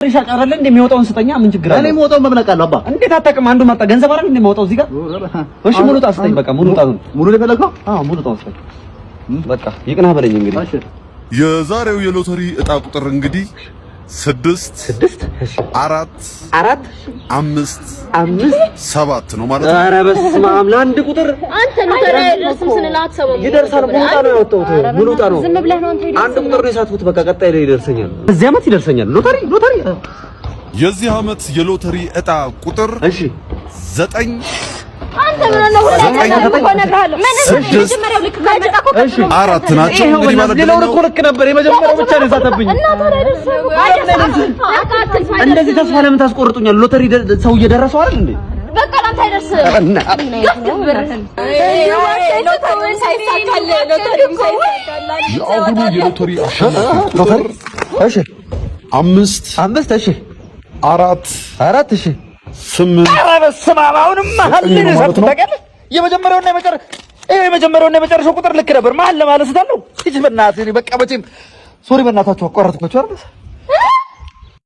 ሻጭ አይደለ እንደሚወጣውን ስጠኛ። ምን ችግር አለ? እኔ የምወጣውን መብለቅ አለው አባ። እንዴት አታውቅም? አንዱ መጣ ገንዘብ አይደል እንደሚወጣው እዚህ ጋር። እሺ ሙሉ ዕጣ ስጠኝ። በቃ ሙሉ ዕጣ ነው። ሙሉ ነው የፈለግከው? አዎ፣ ሙሉ ዕጣ ስጠኝ። በቃ ይቅናህ በለኝ እንግዲህ። እሺ። የዛሬው የሎተሪ እጣ ቁጥር እንግዲህ 6 6፣ እሺ። 4 4፣ 5፣ 5፣ 7 ነው ማለት ነው። ኧረ በስመ አብ፣ ለአንድ ቁጥር። አንተ ሎተሪ አይደርስም ስንልህ አትሰማም። ይደርሳል። ሙሉ ዕጣ ነው ያወጣሁት። ሙሉ ዕጣ ነው። ዝም ብለህ ነው አንተ። አንድ ቁጥር ነው የሳትኩት። በቃ ቀጣይ ላይ ይደርሰኛል። በዚህ ዓመት ይደርሰኛል። ሎተሪ ሎተሪ። የዚህ ዓመት የሎተሪ እጣ ቁጥር እሺ። 9 አንተ ምን ነው? ሁሌ እኮ እነግርሃለሁ። ምን 6 መጀመሪያው ልክ ካልመጣ እኮ እሺ። 4 ናቸው። ይኸው እንግዲህ በእናትህ ሌላውን እኮ ልክ ነበር። የመጀመሪያው ብቻ ነው የሳተብኝ። እና ታዲያ አይደርስም። አይደርስም። በቃ አትልፋ። እንደዚህ ተስፋ ለምን ታስቆርጡኛል? ሎተሪ ሰው እየደረሰው አይደል እንዴ? በቃ ለአንተ አይደርስም። የአሁኑ የሎተሪ አሸናፊ ቁጥር እሺ። 5፣ 5፣ እሺ። 4፣ 4፣ እሺ። 8 ኧረ በስመ አብ፣ አሁንም መሀል ላይ ነው ማለት የሳትኩት ነው። ታውቂያለህ? የመጀመሪያውና የመጨረሻ ይሄ የመጀመሪያውና የመጨረሻው ቁጥር ልክ ነበር። መሀል ለማለት ስታለው። እቺ በእናትህ እኔ በቃ መቼም sorry፣ በእናታችሁ አቋረጥኳችሁ አይደል?